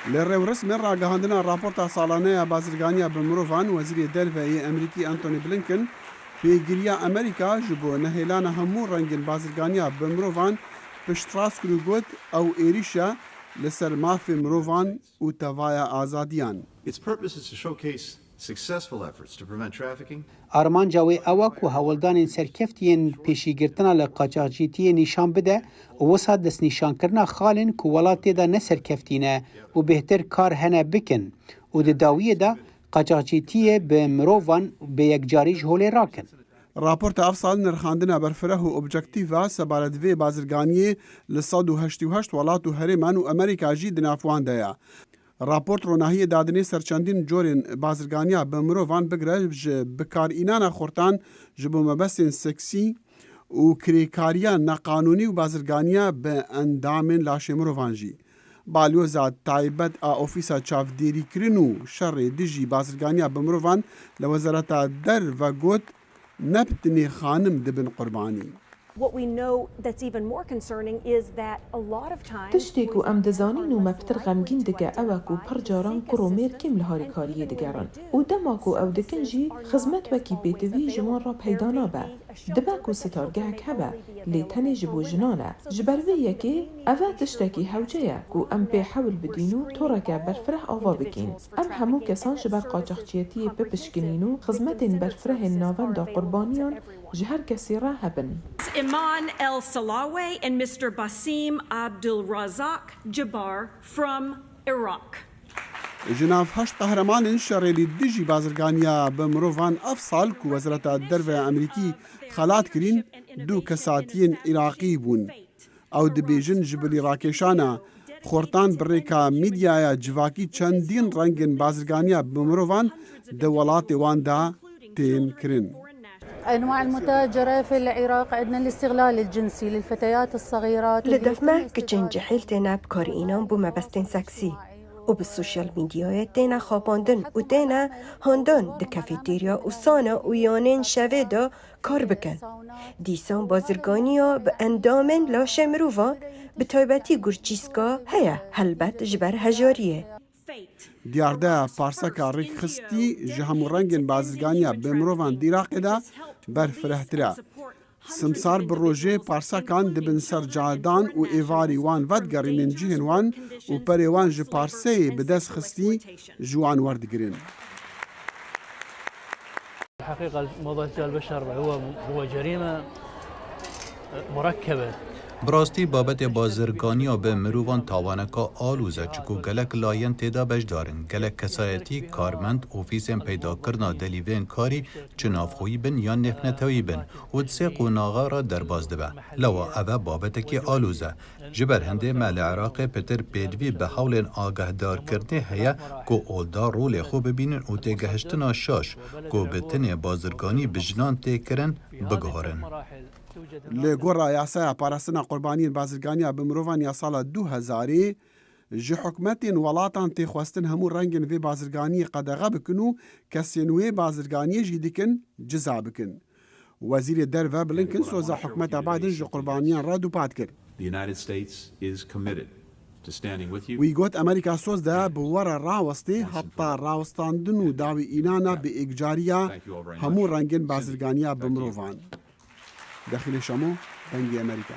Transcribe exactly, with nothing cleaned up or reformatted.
Li rêwresmên ragihandina raporta salane ya bazirganiya bi mirovan, Wezîrê Derve yê Amerîkî Antony Blinken pêgiriya Amerîka ji bo nehêlana hemû rengên bazirganiya bi mirovan piştrast kir û got, ew êrîş e li ser mafê mirovan û tevaya azadiyan. Its purpose is to showcase successful efforts to prevent trafficking. Armanca wê ew e ku hewldanên serkeftî yên pêşîgirtina li qaçaxcîtiyê nîşan bide û wisa destnîşankirina xalên ku welat tê de ne serkeftî ne û bêhtir kar hene bikin û di dawiyê de qaçaxcîtiyê bi mirovan bi yekcarî ji holê rakin. Raporta ev sal nirxandina berfireh û objektîf e sebaret vê bazirganiyê li sed û heştê û heşt welat û herêman û Amerîka jî di nav wan de ye. Raport ronahiyê dadinê ser çendîn corên bazirganiya bi mirovan, bigire ji bikarînana xortan ji bo mebestên seksî û kirêkariya neqanûnî û bazirganiya bi endamên laşê mirovan jî. Balyoza taybet a Ofîsa Çavdêrîkirin û Şerê Dijî Bazirganiya bi Mirovan li Wezareta Derve got, ne bi tenê xanim dibin qurbanî. What we know that's even more concerning is that a lot of times Tiştê ku em dizanin û me pitir xemgîn dike ew e ku pir caran kur û mêr kêm li harîkariyê digerin û dema ku ew dikin jî xizmet wekî pêtivî ji wan re peyda nabe. Dibe ku sitargehek hebe, lê tenê ji bo jinan e. Ji ber vê yekê ev e tiştekî hewce ye ku em pê hewl bidîn û toreke berfireh ava bikîn. Em hemû kesan ji ber qaçaxçiyetiyê bipişkinîn û xizmetên berfirehên navenda qurbaniyan ji her kesî re hebin. Iman El Salawe and Mister Basim Abdul Razak Jabbar from Iraq. Ji nav heşt qehremanên şerê li dijî bazirganiya bi mirovan ev sal ku Wezareta Derve ya Amerîkî xelat kirîn, du kesatiyên Iraqî bûn. Ew dibêjin ji bilî rakêşana xortan bi rêka medyaya civakî çendîn rengên bazirganiya bi mirovan di welatê wan de tên kirin. أنواع المتاجرة في العراق عندنا الاستغلال الجنسي للفتيات الصغيرات Li اللي dev me يتم kiçên استغلال cihêl têne bikarînan bo mebestên seksî û bi sosyal medyayê têne xapandin û têne handan di kafeterya û sana û yanên şevê de kar bikin. Dîsan bazirganiya bi endamên laşê mirovan, bi taybetî gurçîska, heye, helbet ji ber hejariyê. Diyarde parseka rêkxistî ji hemû rengên bazirganiya bi mirovan di Iraqê de berfirehtir e. Simsar bi rojê parsekan dibin ser cadan û êvarî wan vedigerînin cihên wan û perê wan ji parseyê bi dest xistî ji wan werdigirin. الحقيقة موضوع احتلال البشر هو هو جريمة مركبة. Bi rastî babetê bazirganiya bi mirovan tawaneka alûz e, çiku gelek layên tê de beşdar in, gelek kesayetî, karmend, ofîsên peydakirina delîvên karî, çi navxweyî bin yan nêvnetewî bin û di sê qonaxa re derbas dibe. Lewa ev e babetekî alûz e. Ji ber hindê me li Iraqê pitir pêdivî bi hewlên agahdarkirinê heye ku olda rolê xwe bibînin û têgehiştina şaş ku bi tenê bazirganî bi jinan tê kirin, biguherin. Li gora yasaya parastina qurbaniyên bazirganiya bi mirovan ya sala du hezarê, ji hikûmetên welatan tê xwestin hemû rengên vê bazirganiyê qedexe bikin û kesên wê bazirganiyê jî dikin ciza bikin. Wezîrê Derve Blinken soza hikûmeta Biden ji qurbaniyan re dûpat kir. The United States is committed to standing with you. Wî got, Amerîka soz de bi we re rawestê heta rawestandin û dawî înana bi êkcariya hemû rengên bazirganiya bi mirovan. Dexîlê Şemo, Dengê Amerîka.